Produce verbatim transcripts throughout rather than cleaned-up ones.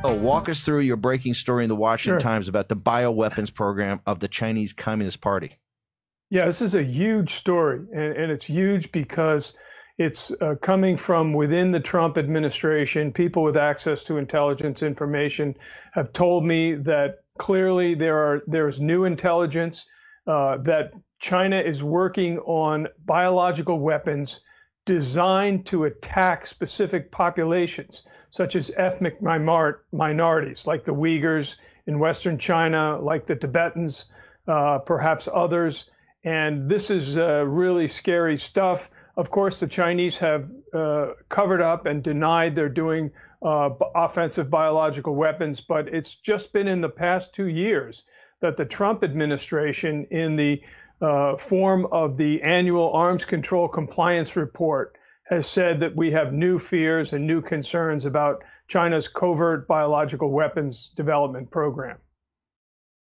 Oh, walk us through your breaking story in the Washington Times about the bioweapons program of the Chinese Communist Party. Yeah, this is a huge story, and, and it's huge because it's uh, coming from within the Trump administration. People with access to intelligence information have told me that clearly there are there's new intelligence uh, that China is working on biological weapons designed to attack specific populations, such as ethnic minor- minorities, like the Uyghurs in Western China, like the Tibetans, uh, perhaps others. And this is uh, really scary stuff. Of course, the Chinese have uh, covered up and denied they're doing uh, offensive biological weapons, but it's just been in the past two years that the Trump administration, in the uh, form of the annual arms control compliance report, has said that we have new fears and new concerns about China's covert biological weapons development program.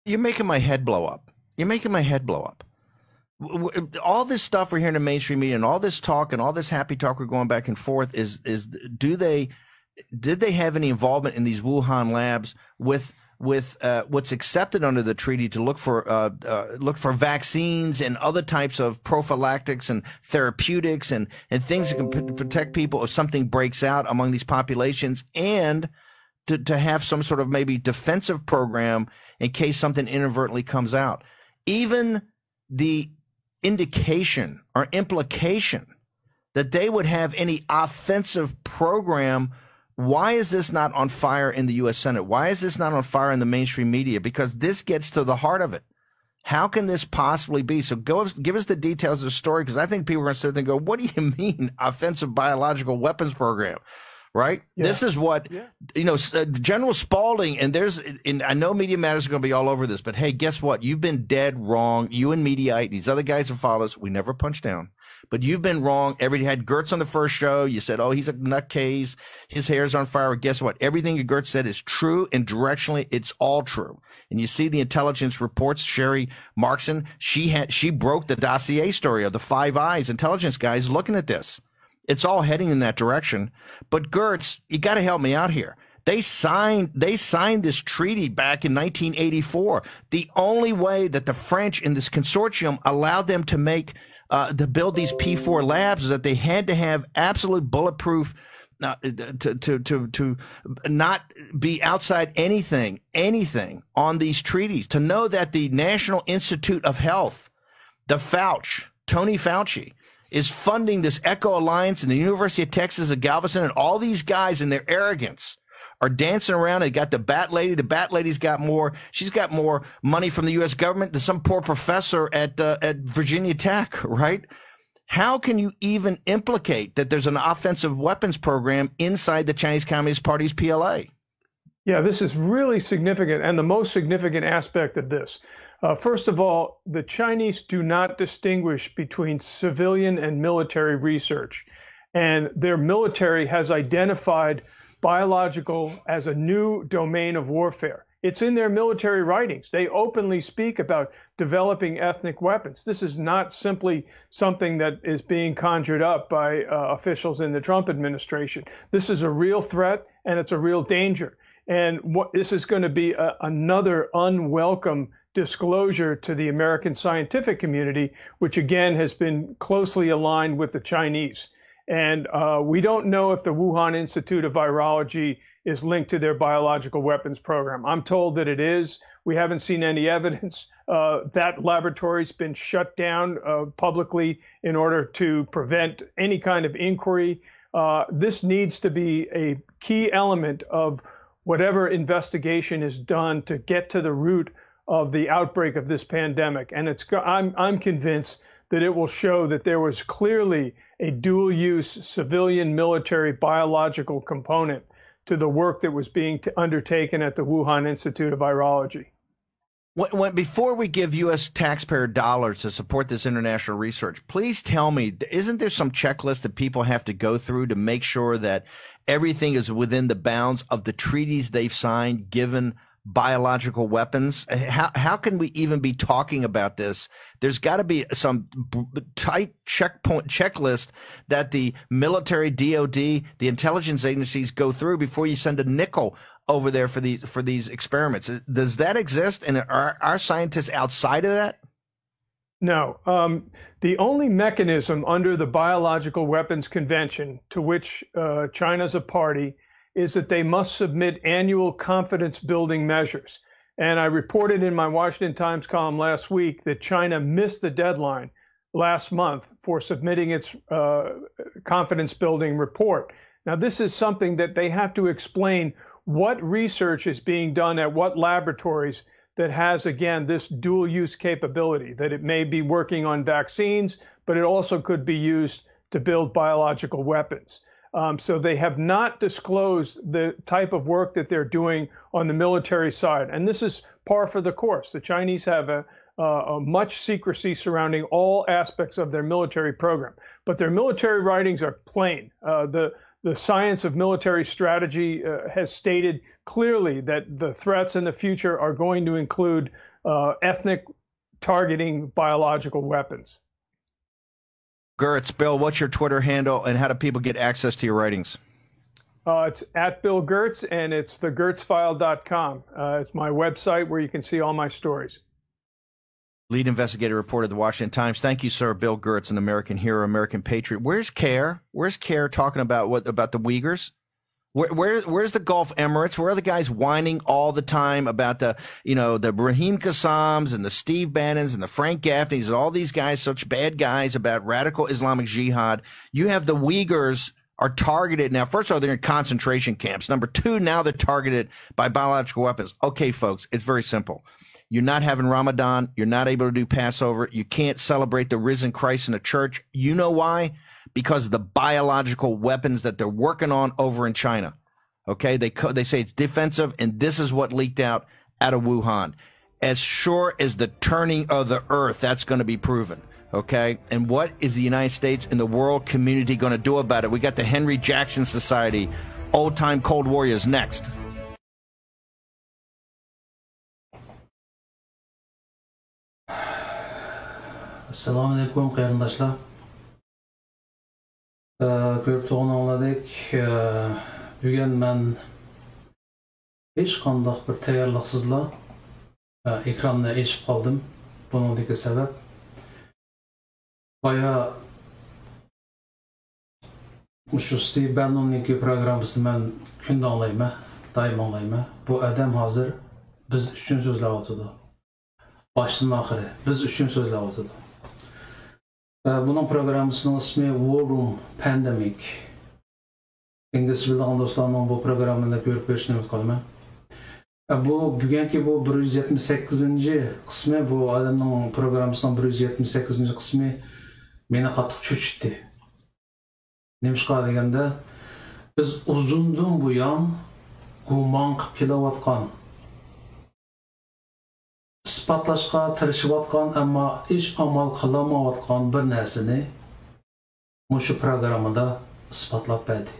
You're making my head blow up. You're making my head blow up. All this stuff we're hearing in mainstream media and all this talk and all this happy talk we're going back and forth is, is do they, did they have any involvement in these Wuhan labs with with uh, what's accepted under the treaty to look for uh, uh, look for vaccines and other types of prophylactics and therapeutics and and things that can p- protect people if something breaks out among these populations, and to, to have some sort of maybe defensive program in case something inadvertently comes out. Even the indication or implication that they would have any offensive program. Why is this not on fire in the U S Senate? Why is this not on fire in the mainstream media? Because this gets to the heart of it. How can this possibly be? So go, give us the details of the story, because I think people are going to sit there and go, "What do you mean, offensive biological weapons program?" Right? Yeah. This is what, yeah. you know, uh, General Spalding, and there's, and I know Media Matters is going to be all over this, but hey, guess what? You've been dead wrong. You and Mediaite, these other guys that follow us, we never punch down. But you've been wrong. Every had Gertz on the first show. You said, "Oh, he's a nutcase. His hair's on fire." Well, guess what? Everything Gertz said is true, and directionally, it's all true. And you see the intelligence reports. Sherry Markson, she had she broke the dossier story of the Five Eyes intelligence guys looking at this. It's all heading in that direction. But Gertz, you got to help me out here. They signed they signed this treaty back in nineteen eighty-four. The only way that the French in this consortium allowed them to make uh, to build these P four labs is that they had to have absolute bulletproof uh, to, to, to, to not be outside anything, anything on these treaties, to know that the National Institute of Health, the Fauci, Tony Fauci, is funding this Eco Alliance and the University of Texas at Galveston, and all these guys in their arrogance are dancing around. They got the Bat Lady. The Bat Lady's got more. She's got more money from the U S government than some poor professor at uh, at Virginia Tech, right? How can you even implicate that there's an offensive weapons program inside the Chinese Communist Party's P L A? Yeah, this is really significant, and the most significant aspect of this. Uh, first of all, the Chinese do not distinguish between civilian and military research, and their military has identified biological as a new domain of warfare. It's in their military writings. They openly speak about developing ethnic weapons. This is not simply something that is being conjured up by uh, officials in the Trump administration. This is a real threat, and it's a real danger. And what, this is going to be a, another unwelcome disclosure to the American scientific community, which again has been closely aligned with the Chinese. And uh, we don't know if the Wuhan Institute of Virology is linked to their biological weapons program. I'm told that it is. We haven't seen any evidence. Uh, that laboratory's been shut down uh, publicly in order to prevent any kind of inquiry. Uh, this needs to be a key element of whatever investigation is done to get to the root of the outbreak of this pandemic. And it's, I'm, I'm convinced that it will show that there was clearly a dual use civilian military biological component to the work that was being undertaken at the Wuhan Institute of Virology. When, when, before we give U S taxpayer dollars to support this international research, please tell me, isn't there some checklist that people have to go through to make sure that everything is within the bounds of the treaties they've signed, given biological weapons? How, how can we even be talking about this? There's got to be some b- tight checkpoint checklist that the military, D O D, the intelligence agencies go through before you send a nickel over there for these for these experiments. Does that exist? And are our scientists outside of that? No. Um, the only mechanism under the Biological Weapons Convention to which uh, China's a party is that they must submit annual confidence building measures. And I reported in my Washington Times column last week that China missed the deadline last month for submitting its uh, confidence building report. Now, this is something that they have to explain what research is being done at what laboratories that has, again, this dual use capability, that it may be working on vaccines, but it also could be used to build biological weapons. Um, so they have not disclosed the type of work that they're doing on the military side. And this is par for the course. The Chinese have a, uh, a much secrecy surrounding all aspects of their military program. But their military writings are plain. Uh, the, the science of military strategy uh, has stated clearly that the threats in the future are going to include uh, ethnic targeting biological weapons. Gertz, Bill, what's your Twitter handle and how do people get access to your writings? Uh, it's at Bill Gertz, and it's the gertz file dot com. Uh, it's my website where you can see all my stories. Lead investigative reporter of the Washington Times. Thank you, sir. Bill Gertz, an American hero, American patriot. Where's CARE? Where's CARE talking about what about the Uyghurs? Where, where, where's the Gulf Emirates? Where are the guys whining all the time about the, you know, the Brahim Qassams and the Steve Bannons and the Frank Gaffneys and all these guys, such bad guys about radical Islamic Jihad? You have the Uyghurs are targeted now. First of all, they're in concentration camps. Number two, now they're targeted by biological weapons. Okay, folks, it's very simple. You're not having Ramadan. You're not able to do Passover. You can't celebrate the risen Christ in a church. You know why? Because of the biological weapons that they're working on over in China. Okay, they co- they say it's defensive, and this is what leaked out out of Wuhan. As sure as the turning of the earth, that's going to be proven. Okay, and what is the United States and the world community going to do about it? We got the Henry Jackson Society, old time Cold Warriors, next. ئەسسالامۇئەلەيكۇم قېرىنداشلار. ئە، كۆرۈپ تۇرغىنىڭلاردەك، ئە، بۈگۈن مەن ھېچقانداق بىر تەييارلىقسىزلا، ئە، ئېكراننى ئېچىپ قالدىم. بۇنىڭدىكى سەۋەب، بايا مۇشۇ ستىۋ بەننوننىڭكى پروگراممىسىنى مەن كۈندە ئاڭلايمەن، دائىم ئاڭلايمەن. بۇ ئادەم ھازىر بىز ئۈچۈن سۆزلەۋاتىدۇ. باشتىن ئاخىرى بىز ئۈچۈن سۆزلەۋاتىدۇ. ئە، بۇنىڭ پروگراممىسىنىڭ ئىسمى War Room Pandemic. ئىنگلىزچە بىلىدىغان دوستلارنىڭ بۇ پروگراممىنى كۆرۈپ بېرىشىنى ئۈمىد قىلىمەن. ئە، بۇ بۈگۈنكى بۇ بىر يۈز يەتمىش سەككىزىنچى قىسمى، بۇ ئادەمنىڭ پروگراممىسىنىڭ بىر يۈز يەتمىش سەككىزىنچى قىسمى مېنى قاتتىق چۆچۈتتى. نېمىشقا دېگەندە، بىز ئۇزۇندىن بۇيان گۇمان قىلىپ كېلىۋاتقان، ئىسپاتلاشقا تىرىشىۋاتقان، ئەمما ھېچ ئامال قىلالمايۋاتقان بىر نەرسىنى مۇشۇ پروگراممىدا ئىسپاتلاپ بەردى.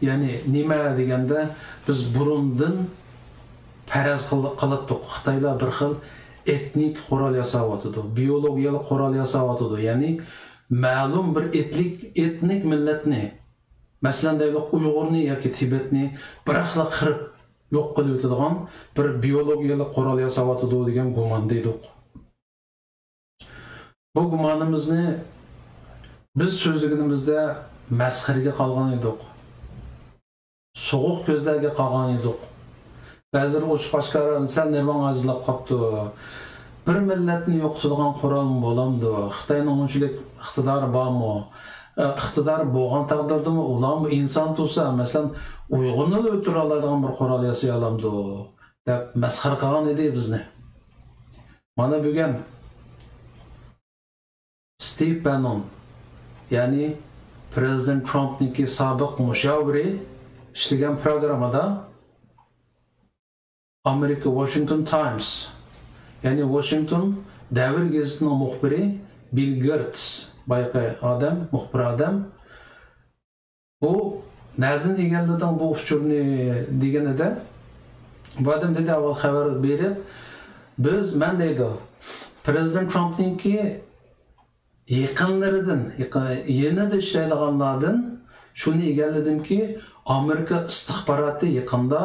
يەنى نېمە دېگەندە، بىز بۇرۇندىن پەرەز قىل-، قىلاتتۇق، خىتايلار بىر خىل ئېتنىك قورال ياساۋاتىدۇ، بىيولوگىيەلىك قورال ياساۋاتىدۇ. يەنى مەلۇم بىر ئېتلىك، ئېتنىك مىللەتنى، مەسىلەن، دەيلى، ئۇيغۇرنى ياكى تىبەتنى بىراقلا قىرىپ يوق قىلىۋېتىدىغان بىر بىيولوگىيەلىك قورال ياساۋاتىدۇ دېگەن گۇماندا ئىدۇق. بۇ گۇمانىمىزنى بىز سۆزلىگىنىمىزدە مەسخىرىگە قالغان ئىدۇق. سوغۇق كۆزلەرگە قالغان ئىدۇق. بەزىلىرى ئوچۇق ئاشكارا سەل نېرۋاڭ ئاجىزلاپ قاپتۇ. بىر مىللەتنى يوقىتىدىغان قورالمۇ بولامدۇ؟ خىتاينىڭ ئۇنچىلىك ئىقتىدارى بارمۇ؟ ئە، ئىقتىدارى بولغان تەقدىردىمۇ ئۇلارمۇ ئىنسان تۇرسا، مەسىلەن، ئۇيغۇرنىلا ئۆلتۈرەلەيدىغان بىر قورال ياسىيالامدۇ؟ دەپ مەسخىرە قىلغان ئىدى بىزنى. مانا بۈگۈن ستىۋ بەننون، يەنى پىرېزىدېنت ترامپنىڭكى سابىق مۇشاۋىرى ئىشلىگەن پروگراممىدا ئامېرىكا ۋاشىنگتون تايمس، يەنى ۋاشىنگتون دەۋر گېزىتىنىڭ مۇخبىرى بىل گېرتس، بايىقى ئادەم، مۇخبىر ئادەم، بۇ نەدىن ئىگىلىدىڭ بۇ ئۇچۇرنى دېگىنىدە، بۇ ئادەم دېدى، ئاۋۋال خەۋەر بېرىپ، بىز، مەن دەيدۇ، پرېزىدېنت ترامپنىڭكى يېقىنلىرىدىن، يېقىن، يېنىدا ئىشلەيدىغانلاردىن شۇنى ئىگىلىدىمكى، ئامېرىكا ئىستىخباراتى يېقىندا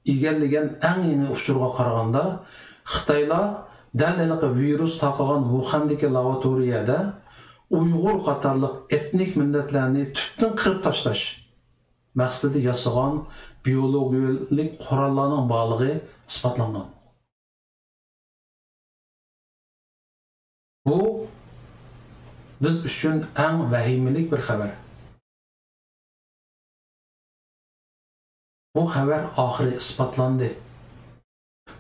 ئىگىلىگەن ئەڭ يېڭى ئۇچۇرغا قارىغاندا، خىتايلار دەل ھېلىقى ۋىرۇس تارقىغان ۋۇخەندىكى لابوراتورىيەدە ئۇيغۇر قاتارلىق ئېتنىك مىللەتلەرنى تۈپتىن قىرىپ تاشلاش مەقسىتىدە ياسىغان بىيولوگىيەلىك قوراللارنىڭ بارلىقى ئىسپاتلانغان. بۇ بىز ئۈچۈن ئەڭ ۋەھىمىلىك بىر خەۋەر. بۇ خەۋەر ئاخىرى ئىسپاتلاندى.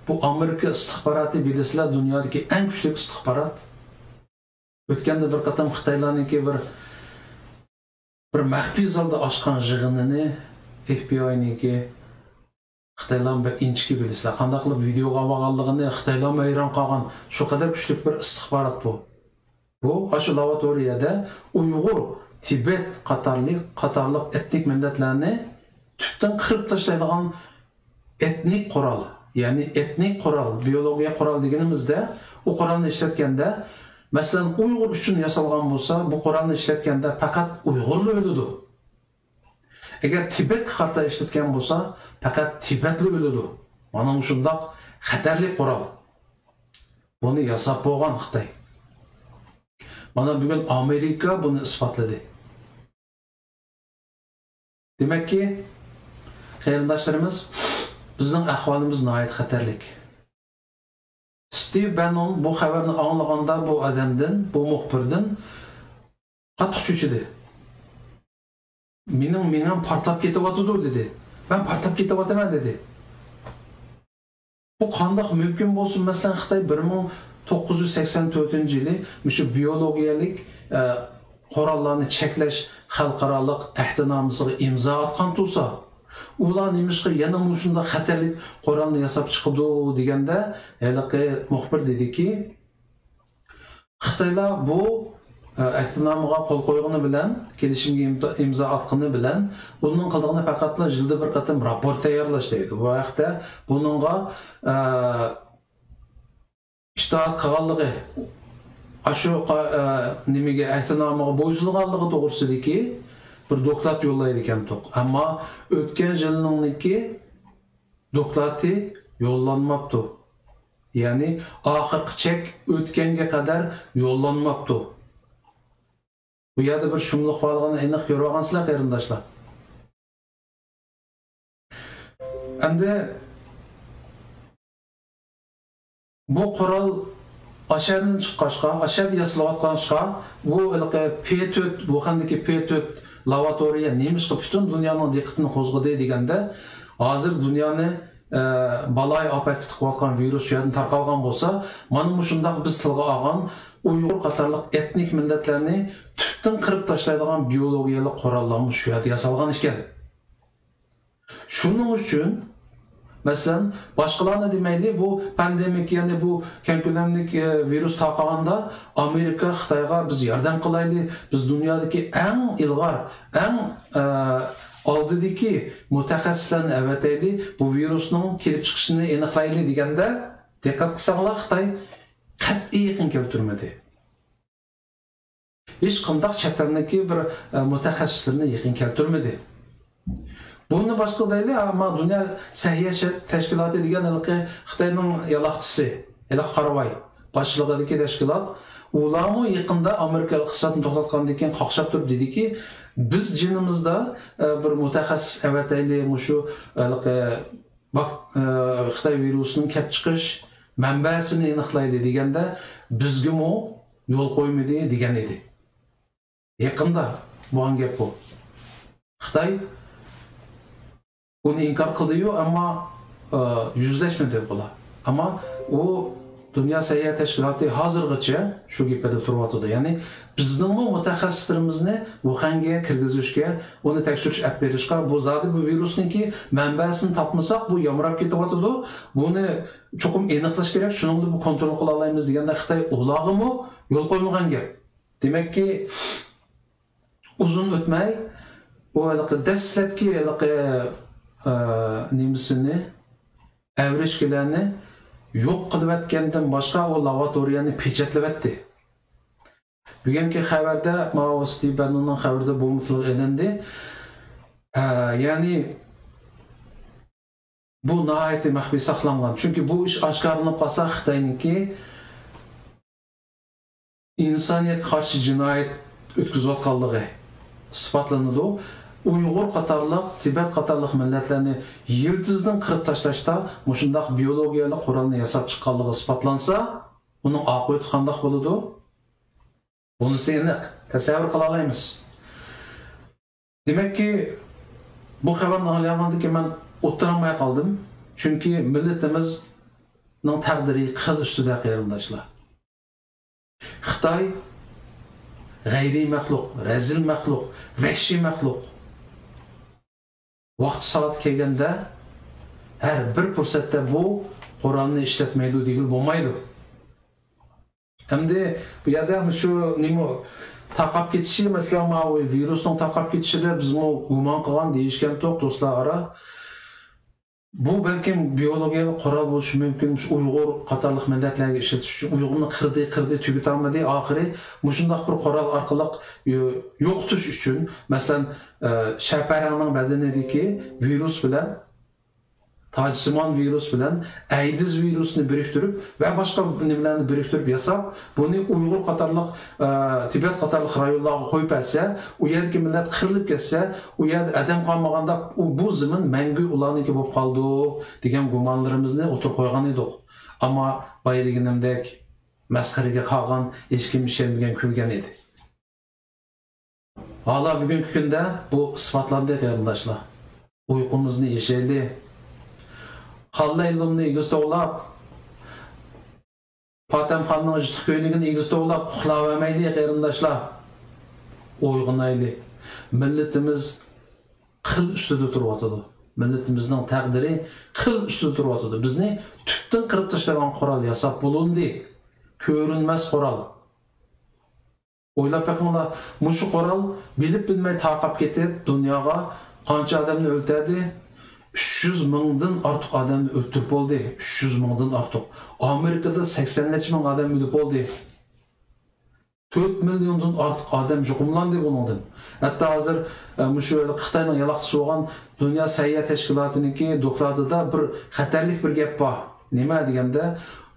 بۇ ئامېرىكا ئىستىخباراتى، بىلىسىلەر، دۇنيادىكى ئەڭ كۈچلۈك ئىستىخبارات. ئۆتكەندە بىر قېتىم خىتايلارنىڭكى بىر، بىر مەخپىي زالدا ئاچقان يىغىنىنى، ئېف بى ئاينىڭكى، خىتايلارمۇ بەك ئىنچىكە، بىلىسىلەر، قانداقلا ۋىدېئوغا ئالمىغانلىقىنى خىتايلارمۇ ھەيران قالغان. شۇ قەدەر كۈچلۈك بىر ئىستىخبارات بۇ. بۇ ئاشۇ لابوراتورىيەدە ئۇيغۇر، تىبەت قاتارلىق، قاتارلىق ئېتنىك مىللەتلەرنى تۈپتىن قىرىپ تاشلايدىغان ئېتنىك قورال، يەنى ئېتنىك قورال، بىيولوگىيە قورال دېگىنىمىزدە، ئۇ قورالنى ئىشلەتكەندە، مەسىلەن، ئۇيغۇر ئۈچۈن ياسالغان بولسا، بۇ قورالنى ئىشلەتكەندە پەقەت ئۇيغۇرلا ئۆلىدۇ. ئەگەر تىبەتكە قارىتا ئىشلەتكەن بولسا، پەقەت تىبەتلا ئۆلىدۇ. مانا مۇشۇنداق خەتەرلىك قورال. بۇنى ياساپ بولغان خىتاي. مانا بۈگۈن ئامېرىكا بۇنى ئىسپاتلىدى. دېمەككى، قېرىنداشلىرىمىز، بىزنىڭ ئەھۋالىمىز ناھايىتى خەتەرلىك. ستىۋ بەننون بۇ خەۋەرنى ئاڭلىغاندا، بۇ ئادەمدىن، بۇ مۇخبىردىن قاتتىق چۆچۈدى. «مېنىڭ مېڭەم پارتلاپ كېتىۋاتىدۇ» دېدى. «مەن پارتلاپ كېتىۋاتىمەن» دېدى. بۇ قانداق مۇمكىن بولسۇن؟ مەسىلەن، خىتاي بىر مىڭ توققۇز يۈز سەكسەن تۆتىنچى يىلى مۇشۇ بىيولوگىيەلىك، ئە، قوراللارنى چەكلەش خەلقئارالىق ئەھدىنامىسىغا ئىمزا ئاتقان تۇرسا، ئۇلار نېمىشقا يەنە مۇشۇنداق خەتەرلىك قورالنى ياساپ چىقىدۇ دېگەندە، ھېلىقى مۇخبىر دېدىكى، خىتايلار بۇ، ئە، ئەھدىنامىغا قول قويغىنى بىلەن، كېلىشىمگە ئىمزا، ئىمزا ئاتقىنى بىلەن، ئۇنىڭ قىلىدىغىنى پەقەتلا يىلدا بىر قېتىم راپور تەييارلاش دەيدۇ. بۇ ھەقتە بۇنىڭغا، ئە، ئىتائەت قىلغانلىقى، ئاشۇ قا-، ئە، نېمىگە، ئەھدىنامىغا بويسۇنغانلىقى توغرىسىدىكى بىر دوكلات يوللايدىكەنتۇق. ئەمما ئۆتكەن يىلنىڭكى دوكلاتى يوللانماپتۇ. يەنى ئاخىرقى چەك ئۆتكەنگە قەدەر يوللانماپتۇ. بۇ يەردە بىر شۇملۇق بارلىقىنى ئېنىق كۆرۈۋالغانسىلەر، قېرىنداشلار. ئەمدى بۇ قورال ئاشەدىن چىققاچقا، ئاشەدە ياسىلىۋاتقاچقا، بۇ ھېلىقى پې تۆت، ۋۇخەندىكى پې تۆت لابوراتورىيە نېمىشقا پۈتۈن دۇنيانىڭ دىققىتىنى قوزغىدى دېگەندە، ھازىر دۇنيانى، ئە، بالايىئاپەتكە تىقىۋاتقان ۋىرۇس شۇ يەردىن تارقالغان بولسا، مانا مۇشۇنداق بىز تىلغا ئالغان ئۇيغۇر قاتارلىق ئېتنىك مىللەتلەرنى تۈپتىن قىرىپ تاشلايدىغان بىيولوگىيەلىك قوراللارمۇ شۇ يەردە ياسالغان ئىكەن. شۇنىڭ ئۈچۈن، مەسىلەن، باشقىلارنى دېمەيلى، بۇ پاندېمىك، يەنى بۇ كەڭ كۆلەملىك، ئە، ۋىرۇس تارقىغاندا ئامېرىكا خىتايغا «بىز ياردەم قىلايلى، بىز دۇنيادىكى ئەڭ ئىلغار، ئەڭ، ئە، ئالدىدىكى مۇتەخەسسىسلەرنى ئەۋەتەيلى، بۇ ۋىرۇسنىڭ كېلىپ چىقىشىنى ئېنىقلايلى» دېگەندە، دىققەت قىلساڭلار، خىتاي قەتئىي يېقىن كەلتۈرمىدى. ھېچقانداق چەت ئەلنىڭكى بىر، ئە، مۇتەخەسسىسلىرىنى يېقىن كەلتۈرمىدى. بۇنى باشقا دەيلى، ئەمما دۇنيا سەھىيە شە-، تەشكىلاتى دېگەن ھېلىقى خىتاينىڭ يالاقچىسى، ھېلىقى قارىۋاي باشچىلىقىدىكى تەشكىلات، ئۇلارمۇ يېقىندا ئامېرىكا ئىقتىسادنى توختاتقاندىن كېيىن قاقشاپ تۇرۇپ دېدىكى، «بىز جېنىمىزدا، ئە، بىر مۇتەخەسسىس ئەۋەتەيلى، مۇشۇ ھېلىقى باك-، ئە، خىتاي ۋىرۇسىنىڭ كەپ چىقىش مەنبەسىنى ئېنىقلايلى» دېگەندە، بىزگىمۇ يول قويمىدى دېگەن ئىدى. يېقىندا بولغان گەپ بۇ. خىتاي ئۇنى ئىنكار قىلدىيۇ، ئەمما، ئە، يۈزلەشمىدى بۇلار. ئەمما ئۇ دۇنيا سەھىيە تەشكىلاتى ھازىرغىچە شۇ گېپىدە تۇرۇۋاتىدۇ. يەنى بىزنىڭمۇ مۇتەخەسسىسلىرىمىزنى ۋۇخەنگە كىرگۈزۈشكە، ئۇنى تەكشۈرۈش ئەپ بېرىشقا، بۇ زادى بۇ ۋىرۇسنىڭكى مەنبەسىنى تاپمىساق، بۇ يامراپ كېتىۋاتىدۇ، بۇنى چوقۇم ئېنىقلاش كېرەك، شۇنىڭدا بۇ كونترول قىلالايمىز دېگەندە، خىتاي ئۇلارغىمۇ يول قويمىغان گەپ. دېمەككى، ئۇزۇن ئۆتمەي، ئۇ ھېلىقى دەسلەپكى ھېلىقى، ئە، نېمىسىنى، ئەۋرىشكىلەرنى يوق قىلىۋەتكەندىن باشقا، ئۇ لابوراتورىيەنى پېچەتلىۋەتتى. بۈگۈنكى خەۋەردە، ماۋۇ ستىۋ بەننوننىڭ خەۋىرىدە بۇمۇ تىلغا ئېلىندى. ئە، يەنى بۇ ناھايىتى مەخپىي ساقلانغان. چۈنكى بۇ ئىش ئاشكارىلىنىپ قالسا، خىتاينىڭكى ئىنسانىيەتكە قارشى جىنايەت ئۆتكۈزۈۋاتقانلىقى ئىسپاتلىنىدۇ. ئۇيغۇر قاتارلىق، تىبەت قاتارلىق مىللەتلەرنى يىلتىزىدىن قىرىپ تاشلاشتا مۇشۇنداق بىيولوگىيەلىك قورالنى ياساپ چىققانلىقى ئىسپاتلانسا، ئۇنىڭ ئاقىۋىتى قانداق بولىدۇ؟ بۇنىسى ئېنىق، تەسەۋۋۇر قىلالايمىز. دېمەككى، بۇ خەۋەرنى ئاڭلىيالىغاندىن كېيىن مەن ئولتۇرالماي قالدىم. چۈنكى مىللىتىمىزنىڭ تەقدىرى قىل ئۈستىدە، قېرىنداشلار. خىتاي غەيرىي مەخلۇق، رەزىل مەخلۇق، ۋەھشىي مەخلۇق. ۋاقتى سائىتى كەلگەندە، ھەر بىر پۇرسەتتە بۇ قورالنى ئىشلەتمەيدۇ دېگىلى بولمايدۇ. ئەمدى بۇ يەردە شۇ نېمە تارقاپ كېتىشى، مەسىلەن، ماۋۇ ۋىرۇسنىڭ تارقاپ كېتىشىدە بىزمۇ گۇمان قىلغان، دېيىشكەنتۇق دوستلار ئارا. بۇ بەلكىم بىيولوگىيەلىك قورال بولۇشى مۇمكىن، مۇشۇ ئۇيغۇر قاتارلىق مىللەتلەرگە ئىشلىتىش ئۈچۈن. ئۇيغۇرنى قىردى، قىردى، تۈگىتەلمىدى، ئاخىرى مۇشۇنداق بىر قورال ئارقىلىق يو-، يوقىتىش ئۈچۈن، مەسىلەن، ئە، شەپەرەڭنىڭ بەدىنىدىكى ۋىرۇس بىلەن، تاجسىمان ۋىرۇس بىلەن ئەيدىز ۋىرۇسىنى بىرىكتۈرۈپ ۋە باشقا نېمىلەرنى بىرىكتۈرۈپ ياساپ، بۇنى ئۇيغۇر قاتارلىق، ئە، تىبەت قاتارلىق رايونلارغا قويۇپ بەرسە، ئۇ يەردىكى مىللەت قىرىلىپ كەتسە، ئۇ يەردە ئادەم قالمىغاندا، ئۇ، بۇ زېمىن مەڭگۈ ئۇلارنىڭكى بولۇپ قالىدۇ، دېگەن گۇمانلىرىمىزنى ئوتتۇرىغا قويغان ئىدۇق. ئەمما بايا دېگىنىمدەك، مەسخىرىگە قالغان، ھېچكىم ئىشەنمىگەن، كۈلگەن ئىدى. ھالا بۈگۈنكى كۈندە بۇ ئىسپاتلاندى، قېرىنداشلار. ئۇيقۇمىزنى يېشەيلى. قاللەيلۇمنى ئېگىز توۋلاپ، پاتەمخاننىڭ يىرتىق كۆينىكىنى ئېگىز توۋلاپ ئۇخلاۋەرمەيلى، قېرىنداشلار. ئويغىنايلى. مىللىتىمىز قىل ئۈستىدە تۇرۇۋاتىدۇ. مىللىتىمىزنىڭ تەقدىرى قىل ئۈستىدە تۇرۇۋاتىدۇ. بىزنى تۈپتىن قىرىپ تاشلايدىغان قورال ياساپ بولۇندى. كۆرۈنمەس قورال. ئويلاپ بېقىڭلار، مۇشۇ قورال بىلىپ بىلمەي تارقاپ كېتىپ، دۇنياغا قانچە ئادەمنى ئۆلتۈردى؟ ئۈچ يۈز مىڭدىن ئارتۇق ئادەمنى ئۆلتۈرۈپ بولدى. ئۈچ يۈز مىڭدىن ئارتۇق. ئامېرىكىدا سەكسەن نەچچە مىڭ ئادەم ئۆلۈپ بولدى. تۆت مىليوندىن ئارتۇق ئادەم يۇقۇملاندى بۇنىڭدىن. ھەتتا ھازىر، ئە، مۇشۇ خىتاينىڭ يالاقچىسى بولغان دۇنيا سەھىيە تەشكىلاتىنىڭكى دوكلاتىدا بىر خەتەرلىك بىر گەپ بار. نېمە دېگەندە،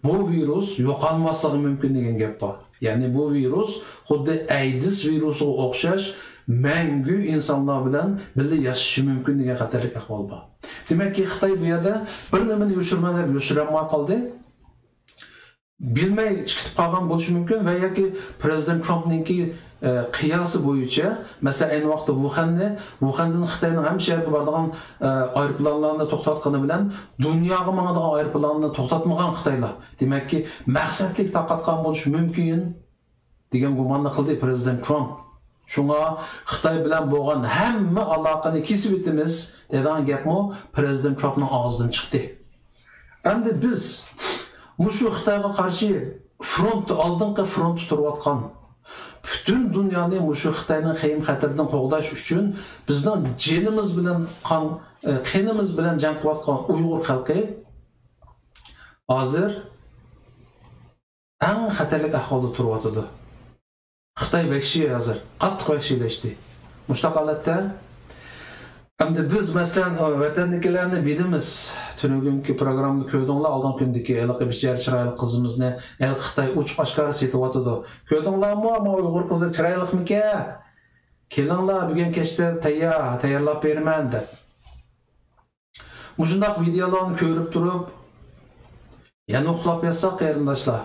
بۇ ۋىرۇس يوقالماسلىقى مۇمكىن دېگەن گەپ بار. يەنى بۇ ۋىرۇس خۇددى ئەيدىز ۋىرۇسىغا ئوخشاش مەڭگۈ ئىنسانلار بىلەن بىللە ياشىشى مۇمكىن دېگەن خەتەرلىك ئەھۋال بار. دېمەككى، خىتاي بۇ يەردە بىر نېمىنى يوشۇرىمەن دەپ يوشۇرالماي قالدى. بىلمەي چىقىپ قالغان بولۇشى مۇمكىن ۋە ياكى پرېزىدېنت ترامپنىڭكى، ئە، قىياسى بويىچە، مەسىلەن، ئەينى ۋاقىتتا ۋۇخەننى، ۋۇخەندىن خىتاينىڭ ھەممە شەھىرىگە بارىدىغان، ئە، ئايروپىلانلارنى توختاتقىنى بىلەن دۇنياغا ماڭىدىغان ئايروپىلاننى توختاتمىغان خىتايلار. دېمەككى، مەقسەتلىك تارقاتقان بولۇشى مۇمكىن دېگەن گۇماننى قىلدى پرېزىدېنت ترامپ. شۇڭا خىتاي بىلەن بولغان ھەممە ئالاقىنى كېسىۋېتىمىز دەيدىغان گەپمۇ پرېزىدېنت ترامپنىڭ ئاغزىدىن چىقتى. ئەمدى بىز مۇشۇ خىتايغا قارشى فرونت، ئالدىنقى فرونتتا تۇرۇۋاتقان، پۈتۈن دۇنيانى مۇشۇ خىتاينىڭ خېيىم خەتىرىدىن قوغداش ئۈچۈن بىزنىڭ جېنىمىز بىلەن قان، ئە، قېنىمىز بىلەن جەڭ قىلىۋاتقان ئۇيغۇر خەلقى ھازىر ئەڭ خەتەرلىك ئەھۋالدا تۇرۇۋاتىدۇ. خىتاي ۋەھشىي ھازىر، قاتتىق ۋەھشىيلەشتى. مۇشۇنداق ھالەتتە ئەمدى بىز، مەسىلەن، ۋەتەندىكىلەرنى بىلىمىز. تۈنۈگۈنكى پروگراممىنى كۆردۈڭلار، ئالدىنقى كۈندىكى ھېلىقى بىچارە چىرايلىق قىزىمىزنى ھېلىقى خىتاي ئوچۇق ئاشكارا سېتىۋاتىدۇ. كۆردۈڭلارمۇ، ئەمما ئۇيغۇر قىزى چىرايلىقمىكەن؟ كېلىڭلار، بۈگۈن كەچتە تەييار، تەييارلاپ بېرىمەن دەپ. مۇشۇنداق ۋىدېئولارنى كۆرۈپ تۇرۇپ، يەنە ئۇخلاپ ياتساق، قېرىنداشلار،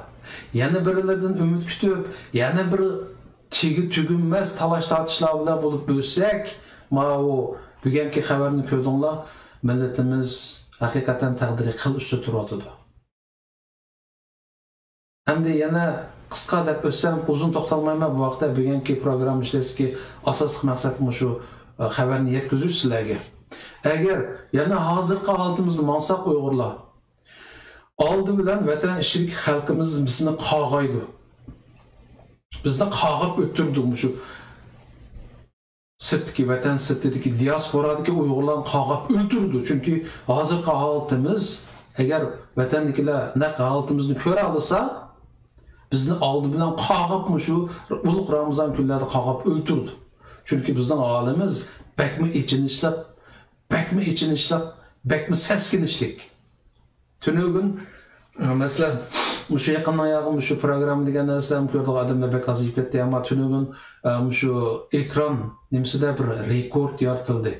يەنە بىرلىرىدىن ئۈمىد كۈتۈپ، يەنە بىر تېگى تۈگىمەس تالاش-تارتىشلار بىلەن بولۇپ ئۆتسەك، ماۋۇ بۈگۈنكى خەۋەرنى كۆردۈڭلار، مىللىتىمىز ھەقىقەتەن تەقدىرى قىل ئۈستىدە تۇرۇۋاتىدۇ. ئەمدى يەنە قىسقا دەپ ئۆتسەم، ئۇزۇن توختالمايمەن. بۇ ھەقتە بۈگۈنكى پروگرامما ئىشلەشتىكى ئاساسلىق مەقسەت مۇشۇ، ئە، خەۋەرنى يەتكۈزۈش سىلەرگە. ئەگەر يەنە ھازىرقى ھالىتىمىزدە ماڭساق ئۇيغۇرلار، ئالدى بىلەن ۋەتەن ئىچىدىكى خەلقىمىز بىزنى قاغايدۇ. بىزنى قاغاپ ئۆتتۈرىدۇ مۇشۇ سىرتتىكى، ۋەتەن سىرتىدىكى دىياسپورادىكى ئۇيغۇرلارنى قاغاپ ئۆلتۈرىدۇ. چۈنكى ھازىرقى ھالىتىمىز ئەگەر ۋەتەندىكىلەر نەق ھالىتىمىزنى كۆرەلىسا، بىزنى ئالدى بىلەن قاغاپ، مۇشۇ ئۇلۇغ رامىزان كۈنلەردە قاغاپ ئۆلتۈرىدۇ. چۈنكى بىزنىڭ ھالىمىز بەكمۇ ئېچىنىشلىق، بەكمۇ ئېچىنىشلىق، بەكمۇ سەسكىنىشلىك. تۈنۈگۈن، ئە، مەسىلەن، مۇشۇ يېقىندا ياغى مۇشۇ پروگرامما دېگەن نەرسىلەرنى كۆرىدىغان ئادەملەر بەك ئازىيىپ كەتتى. ئەمما تۈنۈگۈن، ئە، مۇشۇ ئېكران نېمىسىدە بىر رېكورت يارىتىلدى.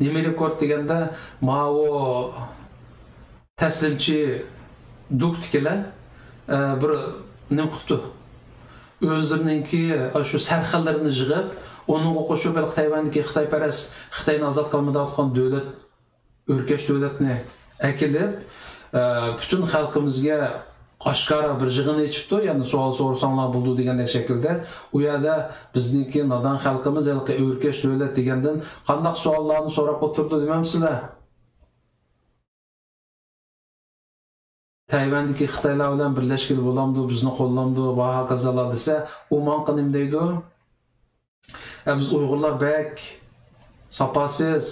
نېمە رېكورت دېگەندە، ماۋۇ تەسلىمچى دۇكتىكىلەر، ئە، بىر نېمە قىپتۇ. ئۆزلىرىنىڭكى شۇ سەرخىللىرىنى يىغىپ، ئۇنىڭغا قوشۇپ، ھېلىقى تەيۋەندىكى خىتايپەرەس، خىتاينى ئازاد قىلمايدىغان دۆلەت، ئۆركەش دۆلەتنى ئەكېلىپ، ئە، پۈتۈن خەلقىمىزگە ئاشكارا بىر يىغىن ئېچىپتۇ، يەنى سوئال سورىساڭلار بولىدۇ دېگەندەك شەكىلدە. ئۇ يەردە بىزنىڭكى نادان خەلقىمىز ھېلىقى ئۆركەش دۆلەت دېگەندىن قانداق سوئاللارنى سوراپ ئولتۇرىدۇ دېمەمسىلەر؟ تەيۋەندىكى خىتايلار بىلەن بىرلەشكىلى بولامدۇ، بىزنى قوللامدۇ ۋە ھاكازالار دېسە، ئۇ ماڭقا نېمە دەيدۇ؟ ئە، بىز ئۇيغۇرلار بەك ساپاسىز.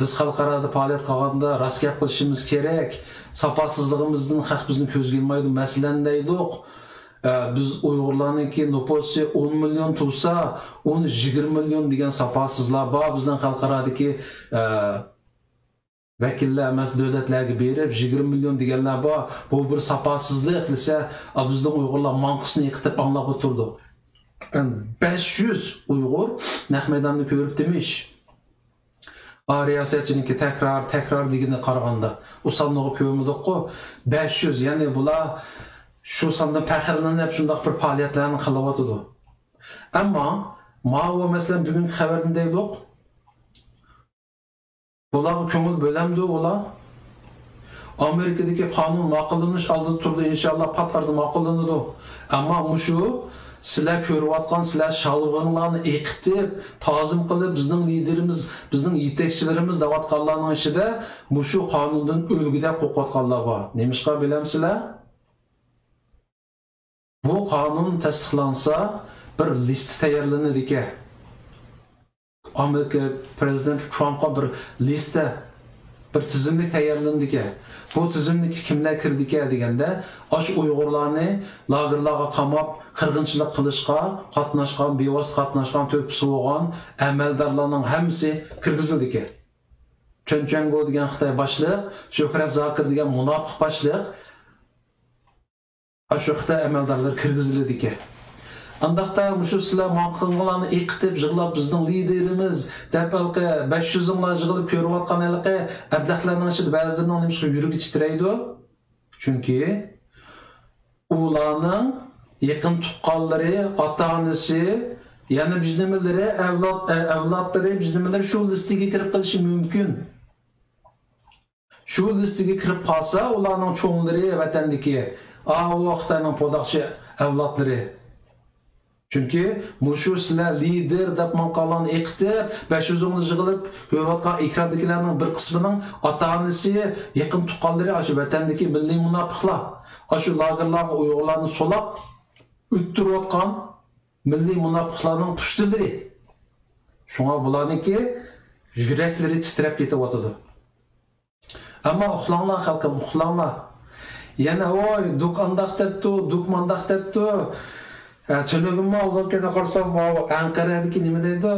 بىز خەلقئارادا پائالىيەت قىلغاندا راست گەپ قىلىشىمىز كېرەك. ساپاسىزلىقىمىزدىن خەق بىزنى كۆزگە ئىلمايدۇ. مەسىلەن دەيدۇق، ئە، بىز ئۇيغۇرلارنىڭكى نوپۇسى ئون مىليون تۇرسا، ئۇنى يىگىرمە مىليون دېگەن ساپاسىزلار بار بىزنىڭ خەلقئارادىكى، ئە، ۋەكىللەر ئەمەس دۆلەتلەرگە بېرىپ، يىگىرمە مىليون دېگەنلەر بار، بۇ بىر ساپاسىزلىق دېسە، ئا، بىزنىڭ ئۇيغۇرلار ماڭقىسىنى ئېقىتىپ ئاڭلاپ ئولتۇرىدۇ. بەش يۈز ئۇيغۇر نەق مەيداندا كۆرۈپ دېمىش. ئا، رىياسەتچىنىڭكى تەكرار، تەكرار دېگىنىگە قارىغاندا، ئۇ ساننىغا كۆرمىدۇققۇ، بەش يۈز، يەنى بۇلار شۇ ساندىن پەخىرلىنىپ شۇنداق بىر پائالىيەتلەرنى قىلىۋاتىدۇ. ئەمما ماۋۇ، مەسىلەن، بۈگۈنكى خەۋەردىن دەيدۇق، بۇلارغا كۆڭۈل بۆلەمدۇ ئۇلار؟ ئامېرىكىدىكى قانۇن ماقۇللىنىش ئالدىدا تۇرىدۇ، ئىنشاللا پات ئارىدا ماقۇللىنىدۇ. ئەمما مۇشۇ سىلەر كۆرۈۋاتقان، سىلەر شالۋىڭلارنى ئېقىتىپ، تازىم قىلىپ، بىزنىڭ لىدېرىمىز، بىزنىڭ يېتەكچىلىرىمىز دەۋاتقانلارنىڭ ئىچىدە مۇشۇ قانۇندىن ئۆلگۈدەك قورقۇۋاتقانلار بار. نېمىشقا بىلەمسىلەر؟ بۇ قانۇن تەستىقلانسا، بىر لىستە تەييارلىنىدىكەن. ئامېرىكا پىرېزىدېنتى ترامپقا بىر لىستە، بىر تىزىملىك تەييارلىنىدىكەن. بۇ تىزىملىككە كىملەر كىرىدىكەن دېگەندە، ئاشۇ ئۇيغۇرلارنى لاگېرلارغا قاماپ، قىرغىنچىلىق قىلىشقا قاتناشقان، بىۋاسىتە قاتناشقان، تۆھپىسى بولغان ئەمەلدارلارنىڭ ھەممىسى كىرگۈزۈلىدىكەن. چېن چۈەنگو دېگەن خىتاي باشلىق، شۆھرەت زاكىر دېگەن مۇناپىق باشلىق، ئاشۇ خىتاي ئەمەلدارلىرى كىرگۈزۈلىدىكەن. ئانداقتا مۇشۇ سىلەر ماڭقىڭلارنى ئېقىتىپ يىغلاپ، بىزنىڭ لىدېرىمىز دەپ ھېلىقى بەش يۈزۈڭلار يىغىلىپ كۆرۈۋاتقان ھېلىقى ئەبلەخلەرنىڭ ئىچىدە بەزىلىرىنىڭ نېمىشقا يۈرىكى تىترەيدۇ؟ چۈنكى ئۇلارنىڭ يېقىن تۇغقانلىرى، ئاتا-ئانىسى، يەنە بىز نېمىلىرى، ئەۋلاد، ئە، ئەۋلادلىرى، بىز نېمىلىرى شۇ لىستىگە كىرىپ قېلىشى مۇمكىن. شۇ لىستىگە كىرىپ قالسا، ئۇلارنىڭ چوڭلىرى ۋەتەندىكى، ئاۋۇ خىتاينىڭ پوداقچى ئەۋلادلىرى. چۈنكى مۇشۇ سىلەر لىدېر دەپ ماڭقانلارنى ئېقىتىپ، بەش يۈزۈڭلار يىغىلىپ كۆرۈۋاتقان ئېكراندىكىلەرنىڭ بىر قىسمىنىڭ ئاتا-ئانىسى، يېقىن تۇغقانلىرى ئاشۇ ۋەتەندىكى مىللىي مۇناپىقلار، ئاشۇ لاگېرلارغا ئۇيغۇرلارنى سولاپ ئۆتتۈرۈۋاتقان مىللىي مۇناپىقلارنىڭ پۇشتىلىرى. شۇڭا بۇلارنىڭكى يۈرەكلىرى تىترەپ كېتىۋاتىدۇ. ئەمما ئۇخلاڭلار خەلقىم، ئۇخلاڭلار. يەنە ۋوي، دۇك ئانداق دەپتۇ، دۇك مانداق دەپتۇ. ھە، تۈنۈگۈنمۇ ئاۋۋالقىدا قارىسام، ماۋۇ ئەنقەرەدىكى نېمە دەيدۇ؟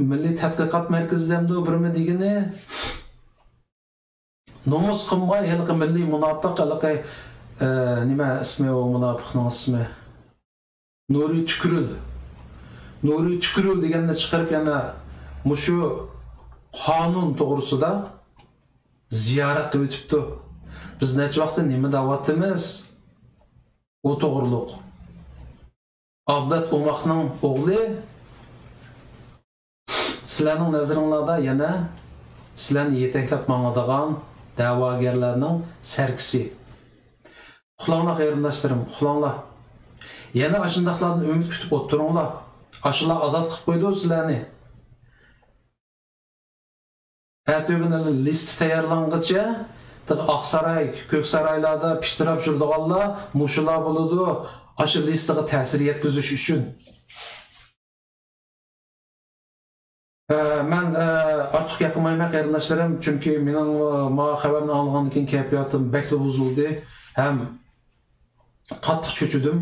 مىللىي تەتقىقات مەركىزى دەمدۇ، بىرمۇ دېگىنى. نومۇس قىلماي ھېلىقى مىللىي مۇناپىق، ھېلىقى، ئە، نېمە ئىسمى ئۇ مۇناپىقنىڭ ئىسمى؟ نۇرى تۈكرۈل. نۇرى تۈكرۈل دېگەننى چىقىرىپ يەنە مۇشۇ قانۇن توغرىسىدا زىيارەت قىلىۋېتىپتۇ. بىز نەچچە ۋاقىتتىن نېمە دەۋاتىمىز؟ ئۇ توغرىلىق. ئابلەت ئوماقنىڭ ئوغلى سىلەرنىڭ نەزىرىڭلاردا يەنە سىلەرنى يېتەكلەپ ماڭىدىغان دەۋاگەرلەرنىڭ سەركىسى. ئۇخلاڭلار قېرىنداشلىرىم، ئۇخلاڭلار. يەنە ئاشۇنداقلاردىن ئۈمىد كۈتۈپ ئولتۇرۇڭلار. ئاشۇلار ئازاد قىلىپ قويىدۇ سىلەرنى. ئەتىگۈن لىستە تەييارلانغىچە، تېخى ئاقساراي، كۆكسارايلاردا پىتىراپ يۈرىدىغانلار مۇشۇلار بولىدۇ، ئاشۇ لىستىغا تەسىر يەتكۈزۈش ئۈچۈن. ئە، مەن، ئە، ئارتۇق گەپ قىلمايمەن قېرىنداشلىرىم، چۈنكى مېنىڭ، ئە، ما خەۋەرنى ئاڭلىغاندىن كېيىن كەيپىياتىم بەكلا بۇزۇلدى ھەم قاتتىق چۆچۈدۈم.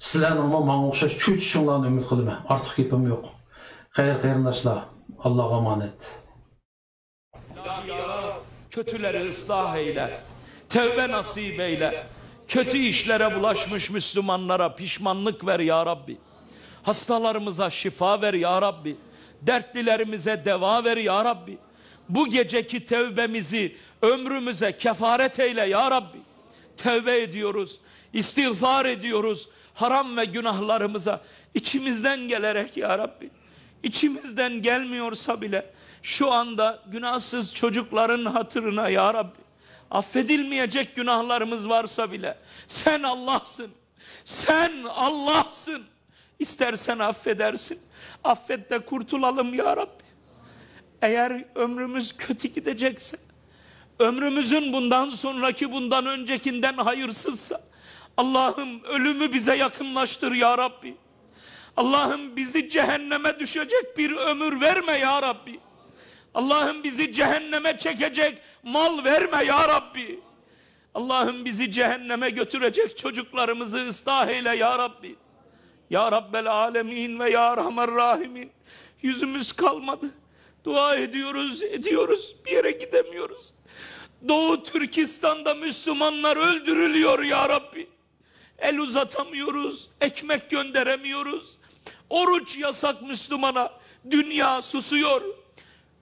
سىلەرنىڭمۇ ماڭا ئوخشاش چۆچۈشۈڭلارنى ئۈمىد قىلىمەن. ئارتۇق گېپىم يوق. خەير قېرىنداشلار، ئاللاغا ئامانەت. Kötüleri ıslah eyle. Tevbe nasip eyle. Kötü işlere bulaşmış Müslümanlara pişmanlık ver ya Rabbi. Hastalarımıza şifa ver ya Rabbi. Dertlilerimize deva ver ya Rabbi. Bu geceki tevbemizi ömrümüze kefaret eyle ya Rabbi. Tevbe ediyoruz, istiğfar ediyoruz. Haram ve günahlarımıza içimizden gelerek ya Rabbi. İçimizden gelmiyorsa bile şu anda günahsız çocukların hatırına ya Rabbi. Affedilmeyecek günahlarımız varsa bile sen Allah'sın. Sen Allah'sın. İstersen affedersin. Affet de kurtulalım ya Rabbi. Eğer ömrümüz kötü gidecekse, ömrümüzün bundan sonraki, bundan öncekinden hayırsızsa, Allah'ım ölümü bize yakınlaştır ya Rabbi. Allah'ım bizi cehenneme düşecek bir ömür verme ya Rabbi. Allah'ım bizi cehenneme çekecek mal verme ya Rabbi. Allah'ım bizi cehenneme götürecek çocuklarımızı ıslah eyle ya Rabbi. Ya Rabbel Alemin ve ya Erhamer Rahimin. Yüzümüz kalmadı. Dua ediyoruz, ediyoruz. Bir yere gidemiyoruz. Doğu Türkistan'da Müslümanlar öldürülüyor ya Rabbi. El uzatamıyoruz, ekmek gönderemiyoruz. Oruç yasak Müslümana. Dünya susuyor.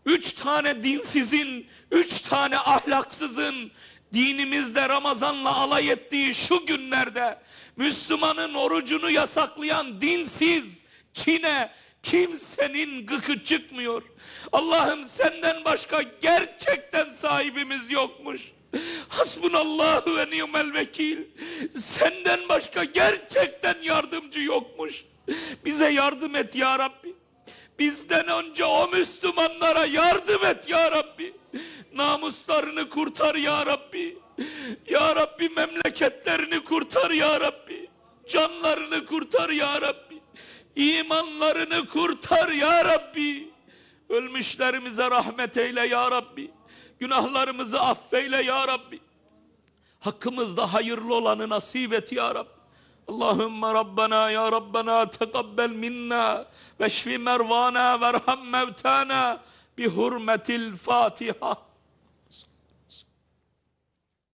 Üç tane dinsizin, üç tane ahlaksızın dinimizde Ramazan'la alay ettiği şu günlerde Müslümanın orucunu yasaklayan dinsiz Çin'e kimsenin gıkı çıkmıyor. Allah'ım senden başka gerçekten sahibimiz yokmuş. Hasbunallahu ve ni'mel vekil. Senden başka gerçekten yardımcı yokmuş. Bize yardım et ya Rabbi. Bizden önce o Müslümanlara yardım et ya Rabbi. Namuslarını kurtar ya Rabbi. Ya Rabbi memleketlerini kurtar ya Rabbi. Canlarını kurtar ya Rabbi. İmanlarını kurtar ya Rabbi. Ölmüşlerimize rahmet eyle ya Rabbi. Günahlarımızı affeyle ya Rabbi. Hakkımızda hayırlı olanı nasip et ya Rabbi. Allahümme Rabbena ya Rabbena teqabbel minna veşfi mervana verham mevtana bi hurmetil Fatiha.